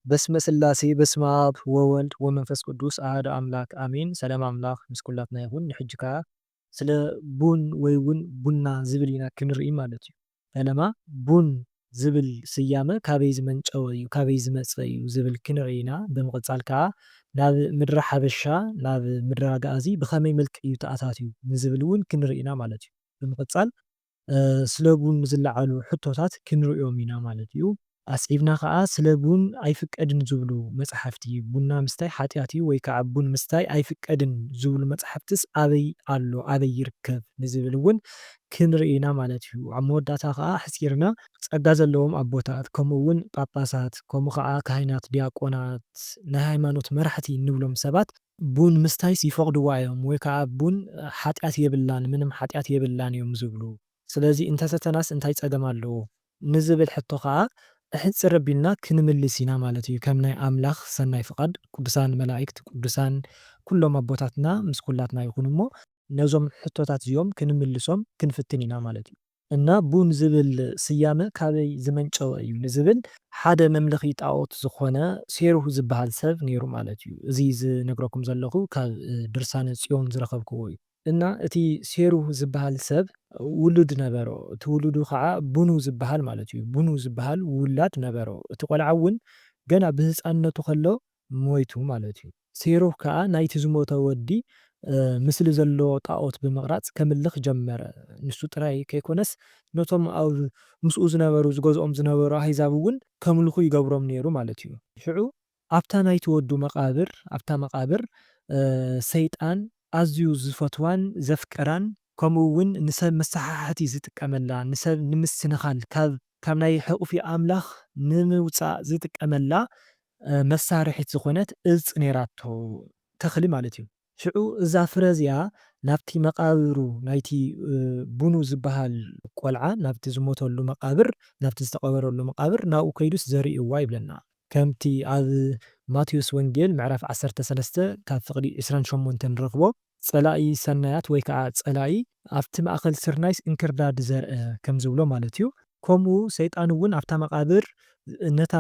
በስመ ስላሴ በስመ ኣብ ወወልድ ወመንፈስ ቅዱስ ኣሐዱ ኣምላክ ኣሜን። ሰላም ኣምላክ ምስ ኩላትና ይኹን። ንሕጂ ከኣ ስለ ቡን ወይ እውን ቡና ዝብል ኢና ክንርኢ ማለት እዩ። ፈለማ ቡን ዝብል ስያመ ካበይ ዝመንጨወ እዩ፣ ካበይ ዝመጸ እዩ ዝብል ክንርኢ ኢና። ብምቕጻል ከኣ ናብ ምድሪ ሓበሻ፣ ናብ ምድሪ ኣግኣዚ ብኸመይ መልክዕ እዩ ተኣታትዩ ንዝብል እውን ክንርኢ ኢና ማለት እዩ። ብምቕጻል ስለ ቡን ንዝለዓሉ ሕቶታት ክንርእዮም ኢና ማለት እዩ። ኣስዒብና ከኣ ስለ ቡን ኣይፍቀድን ዝብሉ መጽሓፍቲ፣ ቡና ምስታይ ሓጢኣት እዩ ወይ ከኣ ቡን ምስታይ ኣይፍቀድን ዝብሉ መጽሓፍትስ ኣበይ ኣሎ፣ ኣበይ ይርከብ ንዝብል እውን ክንርኢ ኢና ማለት እዩ። ኣብ መወዳእታ ከኣ ሕጺርና ጸጋ ዘለዎም ኣቦታት፣ ከምኡ እውን ጳጳሳት፣ ከምኡ ከኣ ካህናት፣ ዲያቆናት፣ ናይ ሃይማኖት መራሕቲ እንብሎም ሰባት ቡን ምስታይስ ይፈቕድዋ እዮም ወይ ከኣ ቡን ሓጢኣት የብላን፣ ምንም ሓጢኣት የብላን እዮም ዝብሉ። ስለዚ እንተሰተናስ እንታይ ጸገም ኣለዎ ንዝብል ሕቶ ከኣ ኣሕጽር ኣቢልና ክንምልስ ኢና ማለት እዩ። ከም ናይ ኣምላኽ ሰናይ ፍቓድ ቅዱሳን መላእክት፣ ቅዱሳን ኩሎም ኣቦታትና ምስ ኩላትና ይኹኑ እሞ ነዞም ሕቶታት እዚኦም ክንምልሶም ክንፍትን ኢና ማለት እዩ። እና ቡን ዝብል ስያመ ካበይ ዝመንጨወ እዩ ንዝብል ሓደ መምለኺ ጣኦት ዝኾነ ሴሩህ ዝበሃል ሰብ ነይሩ ማለት እዩ። እዚ ዝነግረኩም ዘለኹ ካብ ድርሳነ ጽዮን ዝረኸብክዎ እዩ። እና እቲ ሴሩህ ዝበሃል ሰብ ውሉድ ነበሮ። እቲ ውሉዱ ኸዓ ቡኑ ዝበሃል ማለት እዩ። ቡኑ ዝበሃል ውላድ ነበሮ። እቲ ቆልዓ እውን ገና ብህፃንነቱ ከሎ ሞይቱ ማለት እዩ። ሴሩህ ከኣ ናይቲ ዝሞተ ወዲ፣ እ፣ ምስሊ ዘለዎ ጣኦት ብምቕራጽ ከምልኽ ጀመረ። ንሱ ጥራይ ከይኮነስ፣ ነቶም ኣብ ምስኡ ዝነበሩ፣ ዝገዝኦም ዝነበሩ ኣህዛብ እውን ከምልኹ ይገብሮም ነይሩ ማለት እዩ። ሽዑ ኣብታ ናይቲ ወዱ መቓብር፣ ኣብታ መቓብር፣ እ፣ ሰይጣን ኣዝዩ ዝፈትዋን ዘፍቅራን፣ ከምኡ እውን ንሰብ መሰሓሕቲ ዝጥቀመላ፣ ንሰብ ንምስንኻል፣ ካብ፣ ካብ ናይ ሕቑፊ ኣምላኽ ንምውጻእ ዝጥቀመላ፣ እ፣ መሳርሒት ዝኾነት እጽ ነይራቶ፣ ተኽሊ ማለት እዩ። ሽዑ እዛ ፍረ እዚኣ ናብቲ መቓብሩ ናይቲ፣ እ፣ ቡኑ ዝበሃል ቆልዓ፣ ናብቲ ዝሞተሉ መቓብር፣ ናብቲ ዝተቐበረሉ መቓብር ናብኡ ከይዱስ ዘሪእዋ ይብለና። ከምቲ ኣብ ማቴዎስ ወንጌል ምዕራፍ ዓሰርተ ሰለስተ ካብ ፍቕዲ ዕስራን ሸሞንተን ንረኽቦ፣ ጸላኢ ሰናያት ወይ ከኣ ጸላኢ ኣብቲ ማእከል ስርናይስ እንክርዳድ ዘርአ ከም ዝብሎ ማለት እዩ። ከምኡ ሰይጣን እውን ኣብታ መቓብር ነታ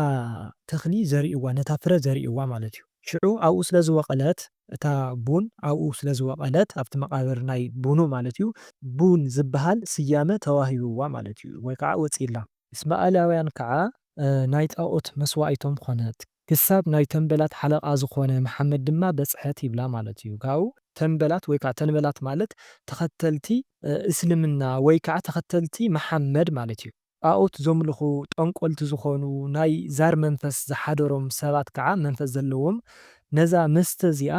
ተኽሊ ዘሪእዋ፣ ነታ ፍረ ዘሪእዋ ማለት እዩ። ሽዑ ኣብኡ ስለ ዝወቐለት፣ እታ ቡን ኣብኡ ስለ ዝወቐለት፣ ኣብቲ መቓብር ናይ ቡኑ ማለት እዩ፣ ቡን ዝበሃል ስያመ ተዋሂብዋ ማለት እዩ፣ ወይ ከዓ ወጺእላ። እስማኤላውያን ከዓ፣ እ፣ ናይ ጣኦት መስዋእቶም ኾነት፣ ክሳብ ናይ ተንበላት ሓለቓ ዝኾነ መሓመድ ድማ በጽሐት ይብላ ማለት እዩ። ካብኡ ተንበላት ወይ ከዓ ተንበላት ማለት ተኸተልቲ፣ እ፣ እስልምና ወይ ከዓ ተኸተልቲ መሓመድ ማለት እዩ። ጣኦት ዘምልኹ፣ ጠንቆልቲ ዝኾኑ፣ ናይ ዛር መንፈስ ዝሓደሮም ሰባት ከዓ፣ መንፈስ ዘለዎም፣ ነዛ መስተ እዚኣ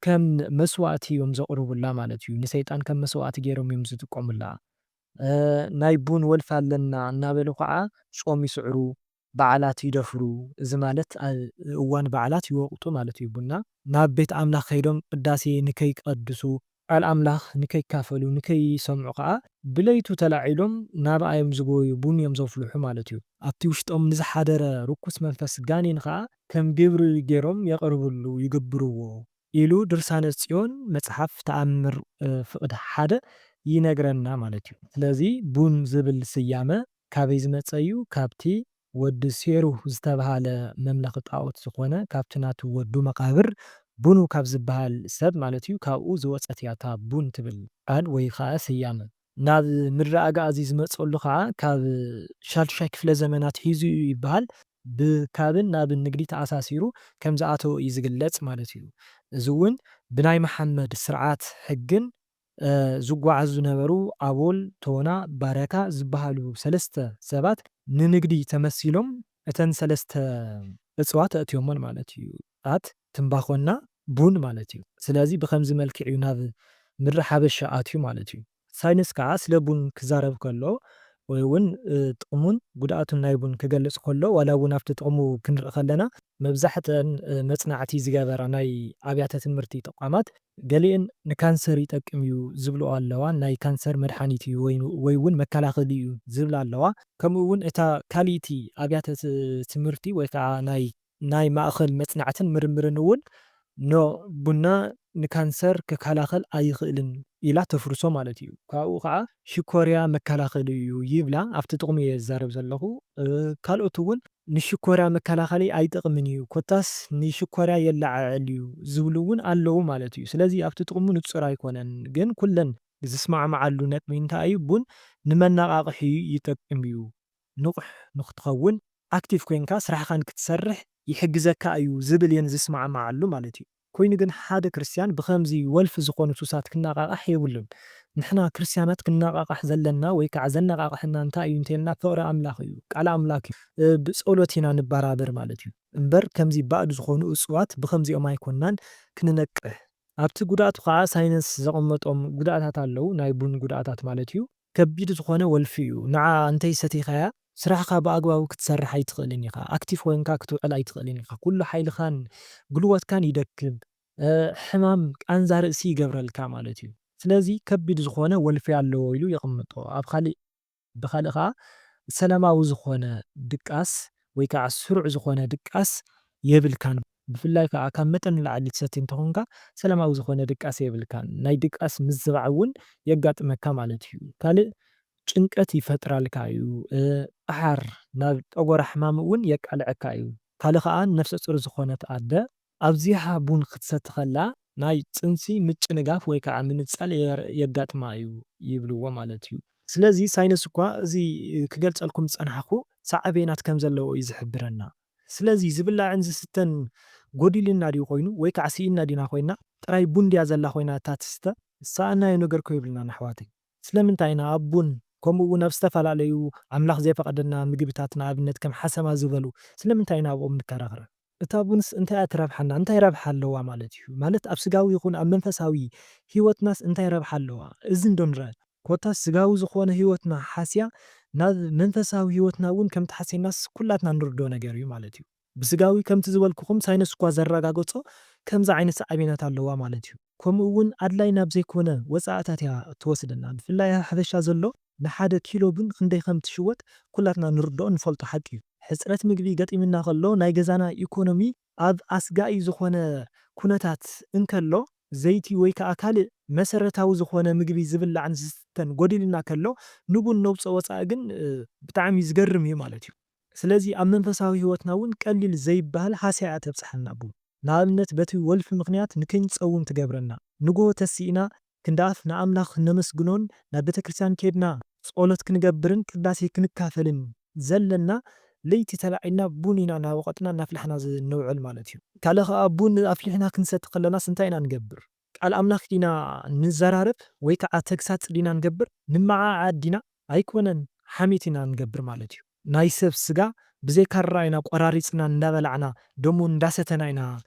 ከም መስዋእቲ እዮም ዘቕርቡላ ማለት እዩ። ንሰይጣን ከም መስዋእቲ ገይሮም እዮም ዝጥቀሙላ። እ፣ ናይ ቡን ወልፊ ኣለና እናበሉ ከዓ ጾም ይስዕሩ፣ በዓላት ይደፍሩ። እዚ ማለት ኣብ እዋን በዓላት ይወቕጡ ማለት እዩ። ቡና ናብ ቤት ኣምላኽ ከይዶም ቅዳሴ ንከይቀድሱ፣ ቃል ኣምላኽ ንከይካፈሉ፣ ንከይሰምዑ ከዓ ብለይቱ ተላዒሎም ናብኣ እዮም ዝጎዩ፣ ቡን እዮም ዘፍልሑ ማለት እዩ። ኣብቲ ውሽጦም ንዝሓደረ ርኩስ መንፈስ ጋኔን ከዓ ከም ግብሪ ገይሮም የቕርብሉ፣ ይገብርዎ ኢሉ ድርሳነ ጽዮን መጽሓፍ ተኣምር፣ እ፣ ፍቕዲ ሓደ ይነግረና ማለት እዩ። ስለዚ ቡን ዝብል ስያመ ካበይ ዝመጸ እዩ? ካብቲ ወዲ ሴሩህ ዝተባሃለ መምለኺ ጣኦት ዝኾነ ካብቲ ናቱ ወዱ መቓብር ቡኑ ካብ ዝበሃል ሰብ ማለት እዩ፣ ካብኡ ዝወጸት እያ እታ ቡን ትብል ቃል ወይ ኸዓ ስያመ። ናብ ምድሪ ኣግኣዚ ዝመጸሉ ኸዓ ካብ ሻድሻይ ክፍለ ዘመን ኣትሒዙ እዩ ይበሃል። ብካብን ናብን ንግዲ ተኣሳሲሩ ከም ዝኣተወ እዩ ዝግለጽ ማለት እዩ። እዚ እውን ብናይ መሓመድ ስርዓት ሕግን እ፣ ዝጓዓዙ ዝነበሩ ኣቦል፣ ቶና፣ ባረካ ዝበሃሉ ሰለስተ ሰባት ንንግዲ ተመሲሎም እተን ሰለስተ እጽዋት ኣእትዮመን ማለት እዩ። ጫት፣ ትምባኾና ቡን ማለት እዩ። ስለዚ ብኸምዚ መልክዕ እዩ ናብ ምድሪ ሓበሻ ኣትዩ ማለት እዩ። ሳይንስ ከኣ ስለ ቡን ክዛረብ ከሎ ወይ እውን፣ እ፣ ጥቕሙን ጉድኣቱን ናይ ቡን ክገልጽ ከሎ ዋላ እውን ኣብቲ ጥቕሙ ክንርኢ ከለና መብዛሕትአን፣ እ፣ መጽናዕቲ ዝገበራ ናይ ኣብያተ ትምህርቲ ተቋማት ገሊአን ንካንሰር ይጠቅም እዩ ዝብልኦ ኣለዋ፣ ናይ ካንሰር መድሓኒት እዩ ወይ፣ ወይ እውን መከላኸሊ እዩ ዝብላ ኣለዋ። ከምኡ እውን እታ ካልእቲ ኣብያተ ት-፣ ትምህርቲ ወይ ከዓ ናይ፣ ናይ ማእኸል መጽናዕትን ምርምርን እውን ኖ ቡና ንካንሰር ክከላኸል ኣይኽእልን ኢላ ተፍርሶ ማለት እዩ። ካብኡ ከዓ ሽኮርያ መከላኸሊ እዩ ይብላ፣ ኣብቲ ጥቕሚ እየ ዝዛረብ ዘለኹ። እ፣ ካልኦት እውን ንሽኮርያ መከላኸሊ ኣይጠቕምን እዩ፣ ኮታስ ንሽኮርያ የለዓዕል እዩ ዝብሉ እውን ኣለዉ ማለት እዩ። ስለዚ ኣብቲ ጥቕሙ ንጹር ኣይኮነን፣ ግን ኩለን ዝስማዕማዓሉ ነጥቢ እንታይ እዩ? ቡን ንመነቓቕሒ ይጠቅም እዩ። ንቑሕ ንኽትኸውን፣ ኣክቲቭ ኮይንካ ስራሕኻ ንክትሰርሕ ይሕግዘካ እዩ ዝብል እየን ዝስማዕማዓሉ ማለት እዩ። ኮይኑ ግን ሓደ ክርስትያን ብኸምዚ ወልፊ ዝኾኑ ሱሳት ክነቓቓሕ የብሉን። ንሕና ክርስትያናት ክነቓቓሕ ዘለና ወይ ከዓ ዘነቓቕሐና እንታይ እዩ እንተልና ፍቕሪ ኣምላኽ እዩ፣ ቃል ኣምላኽ እዩ፣ እ፣ ብጸሎት ኢና ንበራበር ማለት እዩ። እምበር ከምዚ ባእድ ዝኾኑ እጽዋት ብኸምዚኦም ኣይኮናን ክንነቅሕ። ኣብቲ ጉድኣቱ ከዓ ሳይንስ ዘቐመጦም ጉድኣታት ኣለዉ፣ ናይ ቡን ጉድኣታት ማለት እዩ። ከቢድ ዝኾነ ወልፊ እዩ። ንዓ እንተይሰቲኻያ ስራሕኻ ብኣግባቡ ክትሰርሕ ኣይትኽእልን ኢኻ። ኣክቲቭ ኮይንካ ክትውዕል ኣይትኽእልን ኢኻ። ኩሉ ሓይልኻን ጉልበትካን ይደክም። እ፣ ሕማም ቃንዛ ርእሲ ይገብረልካ ማለት እዩ። ስለዚ ከቢድ ዝኾነ ወልፊ ኣለዎ ኢሉ የቕምጦ። ኣብ ካሊእ፣ ብኻልእ ኸዓ ሰላማዊ ዝኾነ ድቃስ ወይ ከዓ ስሩዕ ዝኾነ ድቃስ የብልካን። ብፍላይ ከዓ ካብ መጠን ንላዕሊ ትሰቲ እንተኾንካ ሰላማዊ ዝኾነ ድቃስ የብልካን። ናይ ድቃስ ምዝባዕ እውን የጋጥመካ ማለት እዩ። ካልእ ጭንቀት ይፈጥራልካ እዩ። እ፣ ጣሓር ናብ ጠጎራ ሕማም እውን የቃልዐካ እዩ። ካልእ ኸዓ ነፍሰ ጡር ዝኾነት ኣደ ኣብዚሓ ቡን ክትሰቲ ከላ ናይ ጽንሲ ምጭንጋፍ ወይ ከዓ ምንጻል የር-፣ የጋጥማ እዩ ይብልዎ ማለት እዩ። ስለዚ ሳይንስ እኳ እዚ ክገልጸልኩም ዝጸናሕኩ ሳዕቤናት ከም ዘለዎ እዩ ዝሕብረና። ስለዚ ዝብላዕን ዝስተን ጎዲልና ድዩ ኮይኑ ወይ ከዓ ስኢና ዲና ኮይና ጥራይ ቡን ድያ ዘላ ኮይና እታ ትስተ? ዝሰኣናዮ ነገር እኮ የብልናን ኣሕዋተይ። ስለምንታይ ኢና ኣብ ቡን ከምኡ እውን ኣብ ዝተፈላለዩ ኣምላኽ ዘይፈቐደና ምግብታት ንኣብነት ከም ሓሰማ ዝበሉ ስለምንታይ ኢና ኣብኦም ንከራኸር? እታ ቡንስ እንታይ እያ ትረብሓና? እንታይ ረብሓ ኣለዋ ማለት እዩ? ማለት ኣብ ስጋዊ ይኹን ኣብ መንፈሳዊ ህይወትናስ እንታይ ረብሓ ኣለዋ? እዚ እንዶ ንርአ። ኮታስ ስጋዊ ዝኾነ ህይወትና ሓስያ ናብ መንፈሳዊ ህይወትና እውን ከም ትሓስየናስ ኩላትና ንርድኦ ነገር እዩ ማለት እዩ። ብስጋዊ ከምቲ ዝበልኩኹም ሳይንስ እኳ ዘረጋገጾ ከምዚ ዓይነት ሳዕቤናት ኣለዋ ማለት እዩ። ከምኡ እውን ኣድላይ ናብ ዘይኮነ ወጻእታት እያ ትወስደና። ብፍላይ ኣብ ሓበሻ ዘሎ ንሓደ ኪሎ ቡን ክንደይ ከም ትሽወጥ ኩላትና ንርድኦ ንፈልጦ ሓቂ እዩ። ሕጽረት ምግቢ ገጢምና ከሎ ናይ ገዛና ኢኮኖሚ ኣብ ኣስጋኢ ዝኾነ ኩነታት እንከሎ ዘይቲ ወይ ከዓ ካልእ መሰረታዊ ዝኾነ ምግቢ ዝብላዕን ዝስተን ጎዲልና ከሎ ንቡን ነውፅኦ ወፃኢ ግን፣ እ፣ ብጣዕሚ ዝገርም እዩ ማለት እዩ። ስለዚ ኣብ መንፈሳዊ ህይወትና እውን ቀሊል ዘይበሃል ሃስያ እያ ተብፅሓና ቡን። ንኣብነት በቲ ወልፊ ምኽንያት ንከይንፀውም ትገብረና። ንግሆ ተሲእና ክንደኣፍ ንኣምላኽ ነመስግኖን ናብ ቤተ ክርስቲያን ከድና ጸሎት ክንገብርን ቅዳሴ ክንካፈልን ዘለና ለይቲ ተላዒልና ቡን ኢና እናወቐጥና እናፍላሕና ዝ-፣ ንውዕል ማለት እዩ። ካልእ ኸኣ ቡን ኣፍሊሕና ክንሰቲ ከለናስ እንታይ ኢና ንገብር? ቃል ኣምላኽ ዲና ንዘራረብ ወይ ከዓ ተግሳጽ ዲና ንገብር? ንመዓዓድ ዲና? ኣይኮነን፣ ሓሜት ኢና ንገብር ማለት እዩ። ናይ ሰብ ስጋ ብዘይ ካራ ኢና ቆራሪጽና እንዳበላዕና ደሙ እንዳሰተና ኢና፣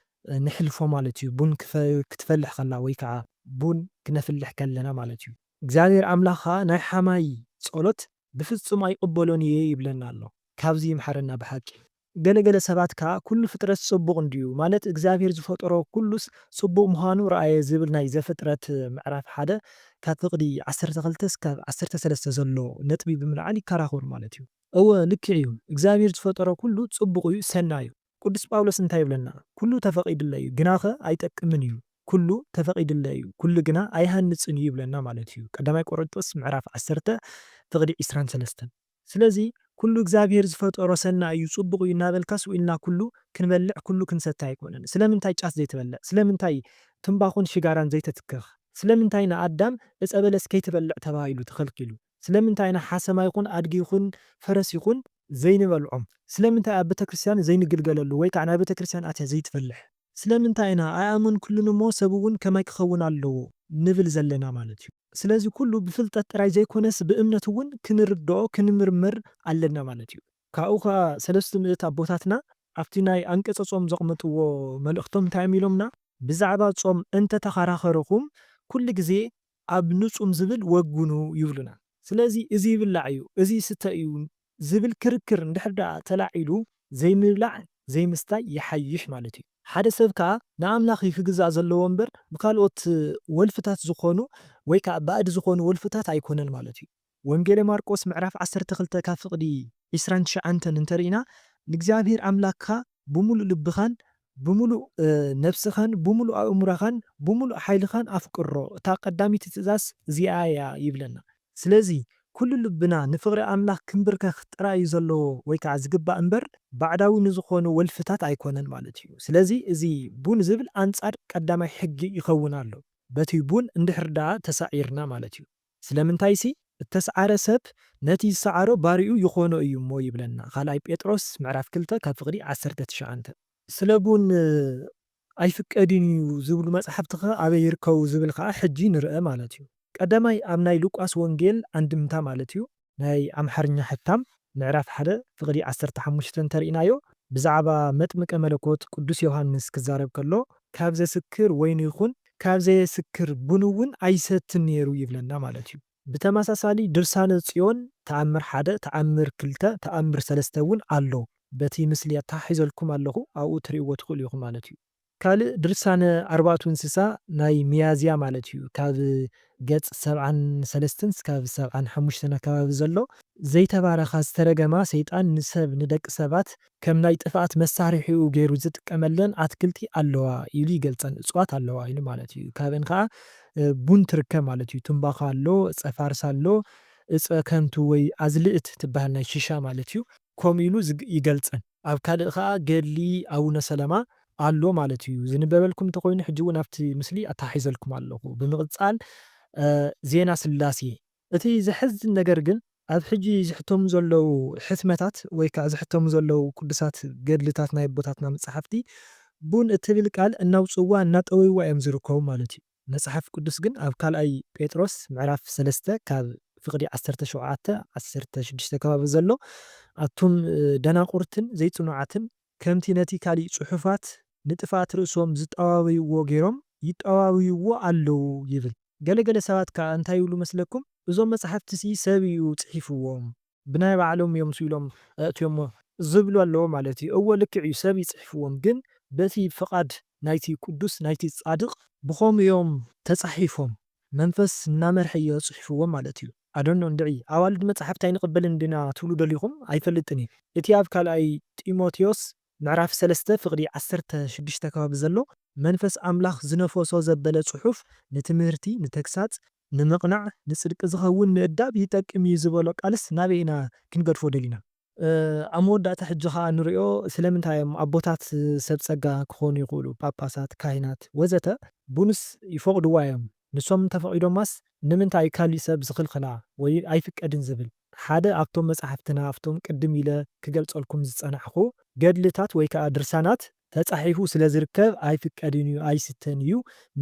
እ፣ ንሕልፎ ማለት እዩ። ቡን ክፈ-፣ ክትፈልሕ ከላ ወይ ከዓ ቡን ክነፍልሕ ከለና ማለት እዩ። እግዚኣብሔር ኣምላኽ ኸኣ ናይ ሓማይ ጸሎት ብፍጹም ኣይቕበሎን እየ ይብለና ኣሎ። ካብዚ ይምሓረና ብሓቂ። ገለ ገለ ሰባት ከኣ ኩሉ ፍጥረት ጽቡቕ እንድዩ፣ ማለት እግዚኣብሔር ዝፈጠሮ ኩሉስ ጽቡቕ ምዃኑ ረኣየ ዝብል ናይ ዘፍጥረት ምዕራፍ ሓደ ካብ ፍቕዲ ዓሰርተ ክልተ እስካብ ዓሰርተ ሰለስተ ዘሎ ነጥቢ ብምልዓል ይከራኸሩ ማለት እዩ። እወ፣ ልክዕ እዩ። እግዚኣብሔር ዝፈጠሮ ኩሉ ጽቡቕ እዩ፣ ሰናይ እዩ። ቅዱስ ጳውሎስ እንታይ ይብለና? "ኩሉ ተፈቒዱለይ እዩ፣ ግናኸ ኣይጠቅምን እዩ። ኩሉ ተፈቒዱለይ እዩ፣ ኩሉ ግና ኣይሃንጽን እዩ" ይብለና ማለት እዩ። ቀዳማይ ቆሮንቶስ ምዕራፍ ዓሰርተ ፍቕዲ ዒስራን ሰለስተን። ስለዚ ኩሉ እግዚኣብሔር ዝፈጠሮ ሰናይ እዩ፣ ጽቡቕ እዩ እናበልካ ስቕ ኢልና ኩሉ ክንበልዕ፣ ኩሉ ክንሰቲ ኣይኮነን። ስለምንታይ ጫት ዘይትበልዕ? ስለምንታይ ትምባኾን ሽጋራን ዘይተትክኽ? ስለምንታይ ንኣዳም ዕጸ በለስ ከይትበልዕ ተባሂሉ ተኸልኪሉ? ስለምንታይ ኢና ሓሰማ ይኹን ኣድጊ ይኹን ፈረስ ይኹን ዘይንበልዖም? ስለምንታይ ኣብ ቤተክርስትያን ዘይንግልገለሉ ወይ ከዓ ናብ ቤተክርስትያን ኣትያ ዘይትፈልሕ? ስለምንታይ ኢና "ኣይኣመንኩሉን እሞ ሰብ እውን ከማይ ክኸውን ኣለዎ" ንብል ዘለና ማለት እዩ? ስለዚ ኩሉ ብፍልጠት ጥራይ ዘይኮነስ ብእምነት እውን ክንርድኦ ክንምርምር ኣለና ማለት እዩ። ካብኡ ኸኣ ሰለስቱ ምእት ኣቦታትና ኣብቲ ናይ ኣንቀጸ ጾም ዘቕመጥዎ መልእኽቶም እንታይ እዮም ኢሎምና? ብዛዕባ ጾም እንተተኸራኸርኹም ኩሉ ግዜ ኣብ ንጹም ዝብል ወግኑ ይብሉና። ስለዚ እዚ ይብላዕ እዩ፣ እዚ ይስተ እዩ ዝብል ክርክር እንድሕር ደኣ ተላዒሉ ዘይምብላዕ ዘይምስታይ ይሓይሽ ማለት እዩ። ሓደ ሰብ ከኣ ንኣምላኽ እዩ ክግዛእ ዘለዎ እምበር ብካልኦት ወልፍታት ዝኾኑ ወይ ከኣ ባእዲ ዝኾኑ ወልፍታት ኣይኮነን ማለት እዩ። ወንጌለ ማርቆስ ምዕራፍ ዓሰርተ ክልተ ካብ ፍቕዲ ዒስራን ትሽዓተን እንተርኢና፣ "ንእግዚኣብሔር ኣምላኽካ ብምሉእ ልብኻን ብምሉእ፣ እ፣ ነፍስኻን ብምሉእ ኣእምሮኻን ብምሉእ ሓይልኻን ኣፍቅሮ፣ እታ ቀዳመይቲ ትእዛዝ እዚኣ እያ" ይብለና። ስለዚ ኩሉ ልብና ንፍቕሪ ኣምላኽ ክንብርከኽ ጥራይ እዩ ዘለዎ ወይ ከዓ ዝግባእ እምበር፣ ባዕዳዊ ንዝኾኑ ወልፍታት ኣይኮነን ማለት እዩ። ስለዚ እዚ ቡን ዝብል ኣንጻር ቀዳማይ ሕጊ ይኸውን ኣሎ። በቲ ቡን እንድሕር ደኣ ተሳዒርና ማለት እዩ። ስለምንታይሲ፣ እተስዓረ ሰብ ነቲ ዝሰዓሮ ባሪኡ ይኾኖ እዩ እሞ ይብለና። ካልኣይ ጴጥሮስ ምዕራፍ ክልተ ካብ ፍቕዲ ዓሰርተ ትሽዓተ። ስለ ቡን ኣይፍቀድን እዩ ዝብሉ መጻሕፍቲ ኸ ኣበይ ይርከቡ ዝብል ኸኣ ሕጂ ንርአ ማለት እዩ። ቀዳማይ ኣብ ናይ ሉቃስ ወንጌል ኣንድምታ ማለት እዩ፣ ናይ ኣምሓርኛ ሕታም ምዕራፍ ሓደ ፍቕዲ ዓሰርተ ሓሙሽተ እንተርኢናዮ፣ ብዛዕባ መጥምቀ መለኮት ቅዱስ ዮሃንስ ክዛረብ ከሎ፣ ካብ ዘስክር ወይኒ ይኹን ካብ ዘየስክር ቡን እውን ኣይሰትን ነይሩ ይብለና ማለት እዩ። ብተመሳሳሊ ድርሳነ ጽዮን ተኣምር ሓደ፣ ተኣምር ክልተ፣ ተኣምር ሰለስተ እውን ኣሎ። በቲ ምስሊ ኣተሓሒዘልኩም ኣለኹ፣ ኣብኡ ትርእይዎ ትኽእሉ ኢኹም ማለት እዩ። ካልእ ድርሳነ ኣርባዕቱ እንስሳ ናይ ሚያዝያ ማለት እዩ፣ ካብ ገጽ ሰብዓን ሰለስተን እስካብ ሰብዓን ሓሙሽተን ኣከባቢ ዘሎ፣ ዘይተባረኻ ዝተረገማ ሰይጣን ንሰብ፣ ንደቂ ሰባት ከም ናይ ጥፍኣት መሳርሒኡ ገይሩ ዝጥቀመለን ኣትክልቲ ኣለዋ ኢሉ ይገልጸን፣ እጽዋት ኣለዋ ኢሉ ማለት እዩ። ካብአን ከኣ፣ እ፣ ቡን ትርከብ ማለት እዩ። ትምባኾ ኣሎ፣ እጸ ፋርስ ኣሎ፣ እጸ ከንቱ ወይ ኣዝልእት ትበሃል ናይ ሺሻ ማለት እዩ። ከምኡ ኢሉ ዝግ-፣ ይገልጸን። ኣብ ካልእ ከኣ ገድሊ ኣቡነ ሰለማ ኣሎ ማለት እዩ። ዝንበበልኩም እንተኾይኑ ሕጂ እውን ኣብቲ ምስሊ ኣተሓሒዘልኩም ኣለኹ። ብምቕጻል፣ እ፣ ዜና ስላሴ። እቲ ዘሕዝን ነገር ግን ኣብ ሕጂ ዝሕተሙ ዘለዉ ሕትመታት ወይ ከኣ ዝሕተሙ ዘለዉ ቅዱሳት ገድልታት ናይ ኣቦታትና መጻሕፍቲ ቡን እትብል ቃል እናውጽእዋ እናጠወይዋ እዮም ዝርከቡ ማለት እዩ። መጽሓፍ ቅዱስ ግን ኣብ ካልኣይ ጴጥሮስ ምዕራፍ ሰለስተ ካብ ፍቕዲ ዓሰርተ ሸውዓተ ዓሰርተ ሽዱሽተ ከባቢ ዘሎ ኣቱም፣ እ፣ ደናቁርትን ዘይጽኑዓትን ከምቲ ነቲ ካሊእ ጽሑፋት ንጥፍኣት ርእሶም ዝጠዋወይዎ ገይሮም ይጠዋውይዎ ኣለዉ ይብል። ገለገለ ሰባት ከኣ እንታይ ይብሉ መስለኩም? እዞም መጻሕፍቲሲ ሰብ እዩ ጽሒፍዎም፣ ብናይ ባዕሎም እዮም ስኢሎም ኣእትዮሞ ዝብሉ ኣለዉ ማለት እዩ። እወ ልክዕ እዩ፣ ሰብ እዩ ጽሒፍዎም፣ ግን በቲ ፍቓድ ናይቲ ቅዱስ ናይቲ ጻድቕ ብኸምኡ እዮም ተጻሒፎም። መንፈስ እናመርሐ እዩ ጽሒፍዎም ማለት እዩ። ኣደኖ እንድዒ ኣዋልድ መጻሕፍቲ ኣይንቕበልን ዲና ትብሉ ደሊኹም? ኣይፈልጥን እዩ። እቲ ኣብ ካልኣይ ጢሞቴዎስ ምዕራፍ ሰለስተ ፍቕዲ ዓሰርተ ሽዱሽተ ከባቢ ዘሎ መንፈስ ኣምላኽ ዝነፈሶ ዘበለ ጽሑፍ ንትምህርቲ፣ ንተግሳጽ፣ ንምቕናዕ፣ ንጽድቂ ዝኸውን ምእዳብ ይጠቅም እዩ ዝበሎ ቃልስ ናበይ ኢና ክንገድፎ ደሊና? እ፣ ኣብ መወዳእታ ሕጂ ኸኣ ንሪኦ ስለምንታይ እዮም ኣቦታት ሰብ ጸጋ ክኾኑ ይኽእሉ፣ ጳጳሳት፣ ካህናት ወዘተ ቡንስ ይፈቕድዋ እዮም። ንሶም እንተፈቒዶማስ ንምንታይ ካሊእ ሰብ ዝኽልኽላ ወይ ኣይፍቀድን ዝብል? ሓደ ኣብቶም መጻሕፍትና፣ ኣብቶም ቅድም ኢለ ክገልጸልኩም ዝጸናሕኩ ገድልታት ወይ ከኣ ድርሳናት ተጻሒፉ ስለ ዝርከብ ኣይፍቀድን እዩ፣ ኣይስተን እዩ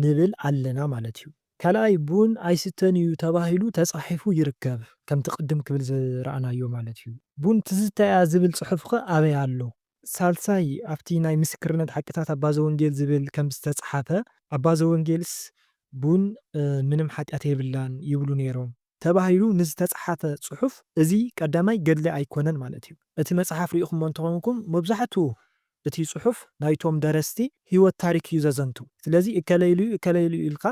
ንብል ኣለና ማለት እዩ። ካልኣይ ቡን ኣይስተን እዩ ተባሂሉ ተጻሒፉ ይርከብ፣ ከምቲ ቅድም ክብል ዝረኣናዮ ማለት እዩ። ቡን ትዝተ እያ ዝብል ጽሑፍኸ ኣበይ ኣሎ? ሳልሳይ ኣብቲ ናይ ምስክርነት ሓቅታት ኣባ ዘወንጌል ዝብል ከም ዝተጻሓፈ፣ ኣባ ዘወንጌልስ ቡን፣ እ፣ ምንም ሓጢኣት የብላን ይብሉ ነይሮም ተባሂሉ ንዝተጻሓፈ ጽሑፍ፣ እዚ ቀዳማይ ገድሊ ኣይኮነን ማለት እዩ። እቲ መጽሓፍ ርኢኹሞ እንተኾንኩም፣ መብዛሕትኡ እቲ ጽሑፍ ናይቶም ደረስቲ ህይወት ታሪክ እዩ ዘዘንቱ። ስለዚ እከለ ኢሉ እዩ፣ እከለ ኢሉ እዩ ኢልካ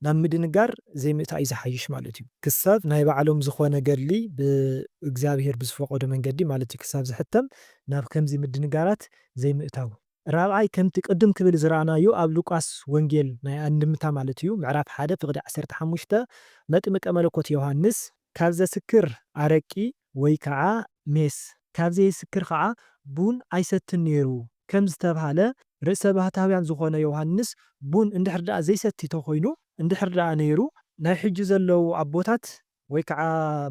ናብ ምድንጋር ዘይምእታው እዩ ዝሓይሽ ማለት እዩ። ክሳብ ናይ ባዕሎም ዝኾነ ገድሊ ብእግዚኣብሔር ብዝፈቐዶ መንገዲ ማለት እዩ ክሳብ ዝሕተም ናብ ከምዚ ምድንጋራት ዘይምእታው። ራብዓይ ከምቲ ቅድም ክብል ዝረኣናዮ ኣብ ሉቃስ ወንጌል ናይ ኣንድምታ ማለት እዩ ምዕራፍ ሓደ ፍቕዲ ዓሰርተ ሓሙሽተ መጥምቀ መለኮት ዮሃንስ ካብ ዘስክር ኣረቂ ወይ ከዓ ሜስ ካብ ዘየስክር ከዓ ቡን ኣይሰትን ነይሩ ከም ዝተብሃለ ርእሰ ባህታውያን ዝኾነ ዮሃንስ ቡን እንድሕር ደኣ ዘይሰቲ ተኾይኑ እንድሕር ደኣ ነይሩ ናይ ሕጂ ዘለዉ ኣቦታት ወይ ከዓ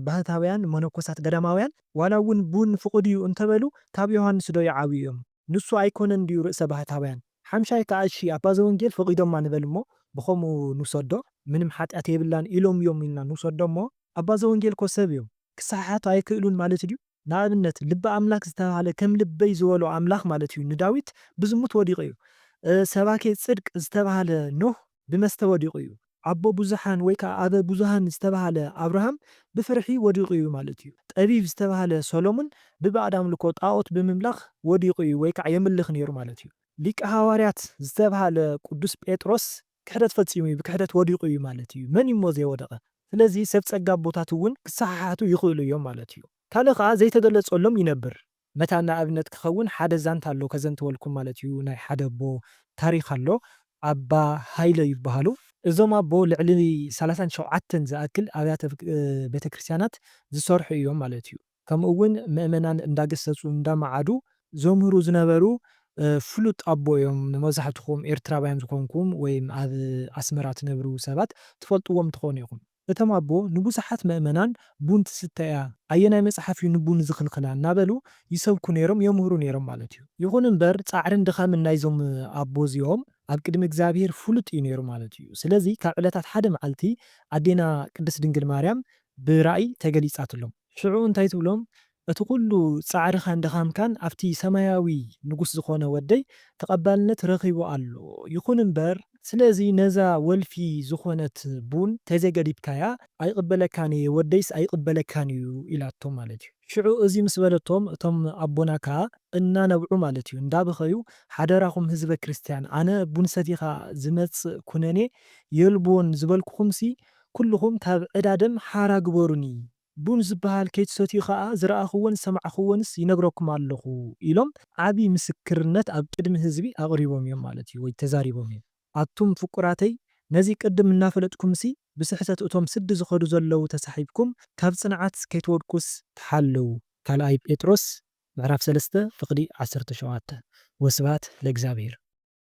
ባህታውያን መነኮሳት ገዳማውያን ዋላ እውን ቡን ፍቑድ እዩ እንተበሉ ካብ ዮሃንስ ዶ ይዓብዩ እዮም? ንሱ ኣይኮነን ድዩ ርእሰ ባህታውያን? ሓምሻይ ከዓ እሺ ኣባ ዘወንጌል ፈቒዶማ ንበል እሞ ብኸምኡ ንውሰዶ ምንም ሓጢኣት የብላን ኢሎም እዮም ኢልና ንውሰዶ እሞ ኣባ ዘወንጌል ኮ ሰብ እዮም ክሰሓሓቱ ኣይክእሉን ማለት ድዩ? ንኣብነት ልበ ኣምላክ ዝተባህለ ከም ልበይ ዝበሎ ኣምላክ ማለት እዩ ንዳዊት ብዝሙት ወዲቑ እዩ። እ፣ ሰባኬ ጽድቅ ዝተባህለ ኖህ ብመስተ ወዲቑ እዩ። ኣቦ ብዙሓን ወይ ከዓ ኣበ ብዙሃን ዝተባህለ ኣብርሃም ብፍርሒ ወዲቑ እዩ ማለት እዩ። ጠቢብ ዝተባህለ ሰሎሙን ብባዕድ ኣምልኮ ጣዖት ብምምላኽ ወዲቑ እዩ ወይ ከዓ የምልኽ ነይሩ ማለት እዩ። ሊቀ ሃዋርያት ዝተባህለ ቅዱስ ጴጥሮስ ክሕደት ፈጺሙ እዩ፣ ብክሕደት ወዲቑ እዩ ማለት እዩ። መን እዩ እሞ ዘይወደቐ? ስለዚ ሰብ ጸጋ ኣቦታት እውን ክሰሓሓቱ ይኽእሉ እዮም ማለት እዩ። ካልእ ኸዓ ዘይተገለጸሎም ይነብር። መታን ንኣብነት ክኸውን ሓደ ዛንታ ኣሎ ከዘንትወልኩም ማለት እዩ። ናይ ሓደ ኣቦ ታሪኽ ኣሎ። ኣባ ሃይለ ይበሃሉ። እዞም ኣቦ ልዕሊ ሰላሳን ሸውዓተን ዝኣክል ኣብያተ ቤተክርስትያናት ዝሰርሑ እዮም ማለት እዩ። ከምኡ እውን ምእመናን እንዳገሰጹ እንዳመዓዱ ዘምህሩ ዝነበሩ ፍሉጥ ኣቦ እዮም። ንመብዛሕትኹም ኤርትራውያን ዝኾንኩም ወይም ኣብ ኣስመራ ትነብሩ ሰባት ትፈልጥዎም ትኾኑ ኢኹም። እቶም ኣቦ ንብዙሓት ምእመናን ቡን ትስተ እያ፣ ኣየናይ መጽሓፍ እዩ ንቡን ዝኽልኽላ እናበሉ ይሰብኩ ነይሮም፣ የምህሩ ነይሮም ማለት እዩ። ይኹን እምበር ጻዕርን ድኻምን ናይዞም ኣቦ እዚኦም ኣብ ቅድሚ እግዚኣብሔር ፍሉጥ እዩ ነይሩ ማለት እዩ። ስለዚ ካብ ዕለታት ሓደ መዓልቲ ኣዴና ቅድስት ድንግል ማርያም ብራእይ ተገሊጻትሎም። ሽዑ እንታይ ትብሎም? እቲ ኩሉ ጻዕርኻን ድኻምካን ኣብቲ ሰማያዊ ንጉስ ዝኾነ ወደይ ተቐባልነት ረኺቡ ኣሎ። ይኹን እምበር ስለዚ ነዛ ወልፊ ዝኾነት ቡን ተዘይገዲፍካያ ኣይቕበለካን እየ፣ ወደይስ ኣይቕበለካን እዩ ኢላቶ ማለት እዩ። ሽዑ እዚ ምስ በለቶም እቶም ኣቦና ከኣ እናነብዑ ማለት እዩ እንዳበኸዩ ሓደራኹም ህዝበ ክርስትያን ኣነ ቡን ሰቲኻ ዝመጽእ ኩነኔ የልቦን ዝበልኩኹምሲ ኩልኹም ካብ ዕዳ ደም ሓራ ግበሩኒ ቡን ዝበሃል ከይትሰትዩ ኸኣ ዝረኣኽዎን ዝሰማዕኽዎንስ ይነግረኩም ኣለኹ ኢሎም ዓቢ ምስክርነት ኣብ ቅድሚ ህዝቢ ኣቕሪቦም እዮም ማለት እዩ ወይ ተዛሪቦም እዮም። ኣቱም ፍቁራተይ ነዚ ቅድም እናፈለጥኩምሲ ብስሕተት እቶም ስዲ ዝኸዱ ዘለዉ ተሳሒብኩም ካብ ጽንዓት ከይትወድቁስ ተሓለዉ። ካልኣይ ጴጥሮስ ምዕራፍ ሰለስተ ፍቕዲ ዓሰርተ ሸውዓተ። ወስብሐት ለእግዚኣብሔር።